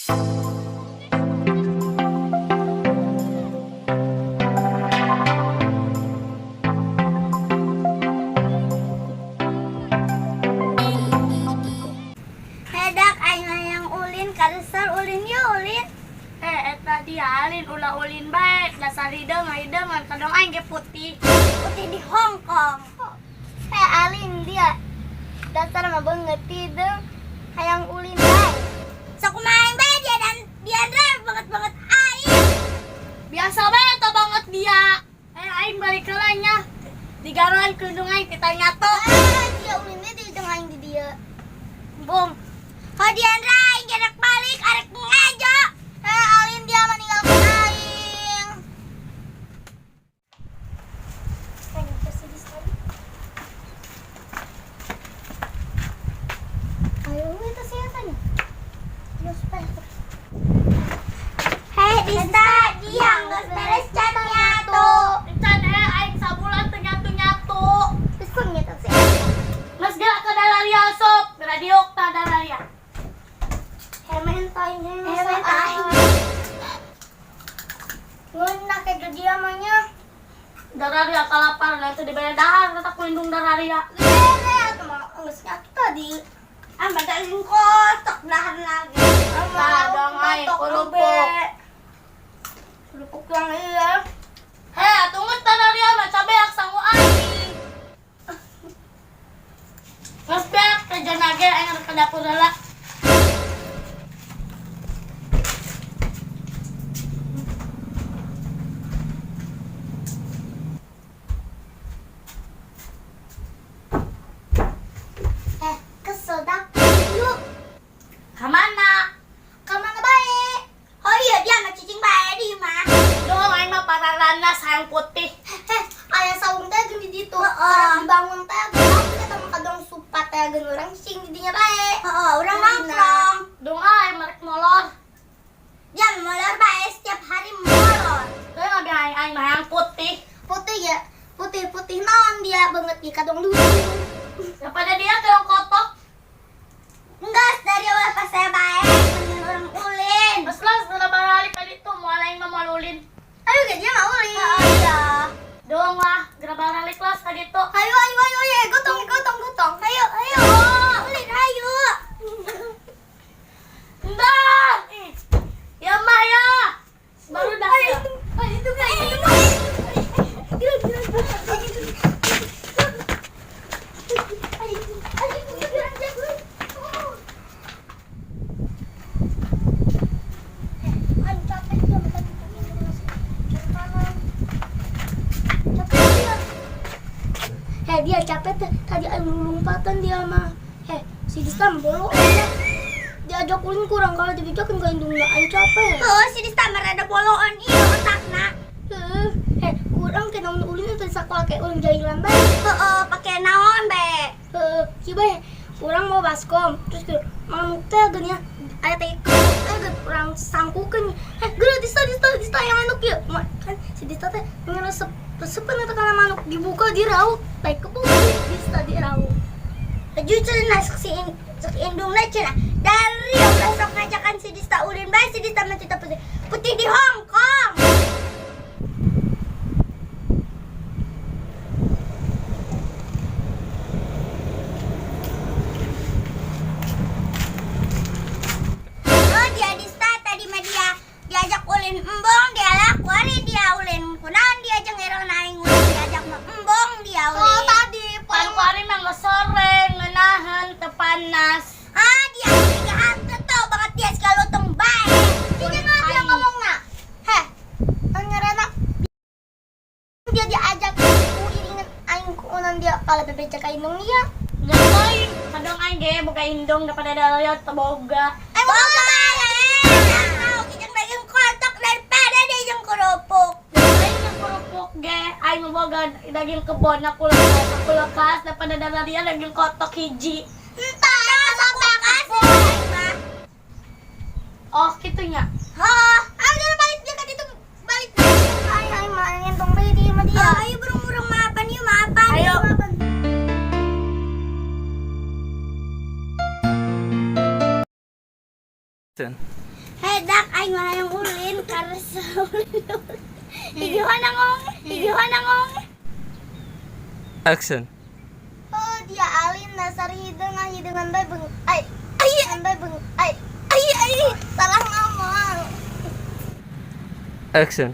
Hedak aing hayang ulin ka resor, ulin yuk, ulin. Eh, eta dia Alin, ulah ulin bae, dasar hideung hideungan kadang aing ge putih. Putih di Hong Kong. Eh, Alin dia dasar mah beungeut hideung, hayang ulin bae. Sok kumaha bae dia dan Diandra banget-banget aing. Biasa bae eta banget dia. Eh, aing balik heula nya. Digaroan ku indung aing kita nyatu. Ah, dia ulinnya di jeung aing di dia. Bung. Oh, Diandra aing gerak balik arek ngajo. Eh, Alin dia meninggalkan aing. Ayo, itu siapa nih? Hei, Dista, dia nggak beres cat nyatu. Encan, eh, aing sabulan teu nyatu-nyatu. Peseng gitu sih. Geus gerak ke dalaria sok, radiok ta dalaria. Hemen taing, hemen taing. Ngeunah kayak dia mah. Dararia kalapar nanti dibere dahar kata ku indung dararia. Bere atuh mah geus nyatu tadi. Ah, badain kotok dahar lagi. Tah dong aing kerupuk. Kerupuk yang iya. Hei, atuh geus dararia mah cabeak sangu aing. Geus beak teh jana ge aing rek ka dapur heula. Eh, kesel dah. Yuk, Ka mana? ka mana bae? Oh iya, dia mah cicing bae di mah. Dong aing mah pararana sayang putih. Heh, aya saung teh geuning di ditu. Orang dibangun teh geus eta mah kadang supat teh geun urang cicing di dinya bae. Heeh, urang nongkrong. Dong aing merek molor. Dia molor bae setiap hari molor. Teu ngabe aing aing mah hayang putih. Putih ya, putih-putih naon dia banget di kadang dulu. Daripada dia keong kotok. Enggak, dari awal pas saya baik, mending orang ulin. Geus lah segera balik ka ditu moal aing mah moal ulin. Ayo ke dia mau ulin. Oh, iya. Dong lah, geura balik lah ka ditu. Ayo, ayo, ayo, ayo, gotong, gotong, gotong. Ayo, ayo. Ulin, ayo. Enggak. Ih. Ya mah ya. Baru dah. Ayo, ayo, itu kan, itu kan. Gila, gila, gila. Ayo, ayo, gila, gila. Ayo, capek dia, makan kanan. Capek dia. Hei, dia capek teh. Tadi ayo lompatan dia mah. Hei, si Dista mah bolong. Diajak ulin kurang kalau dibijakin ke indungna ayo capek. Oh, si Dista mah rada boloan ieu otakna. Heeh. Hei, kurang ke naon ulin teh sakola kayak ulin jalan bae. Heeh, pake naon bae. Heeh, si bae urang mau baskom terus ke manuk teh geunya aya teh teh urang sangkukeun. Heh, geura Dista, Dista, Dista yang manuk ieu. Kan si Dista teh ngeresep resepeun eta kana manuk dibuka dirauk teh kebun Dista dirauk. Jujur nah si sok indungna cenah dari ulah sok ngajakan si Dista ulin bae si Dista mah tetep putih putih di Hong Kong. Oh, dia Dista tadi mah dia diajak ulin embong dia lah kuari dia ulin kunaon dia jeung erona aing ulin diajak mah embong dia ulin. Oh, tadi Pan kuari mah geus sore ngeunaheun teu panas. Ah, dia tiga hantu tau banget dia segala utang bae. Dia nggak dia ngomongna. Heh, ngerana dia diajak ku iringan aing ku unan dia kalau bebeja ka indung dia. Ngapain? Kadang aing ge boga indung daripada dalaria teu boga. Eh, boga ya. Mau kijang daging kotok daripada dia jeung kerupuk. Aing yang kerupuk ge, aing mah boga daging kebon aku lekas, aku lekas daripada dalaria daging kotok hiji. Entah, sok makasih aing mah. Oh, kitu nya. Hah, ayo udah balik dia kan itu balik. Aing aing mah ngentong bae dia mah dia. Ayo burung-burung maafan yuk, maafan. Ayo. Maafan. Hei dak aing mah hayang ulin karena ulin. Gimana ngomongnya? Gimana ngomongnya? Action. Oh, dia alin dasar hidung ah hidungan bae beng ai ai ai beng ai ai ai salah ngomong. Action.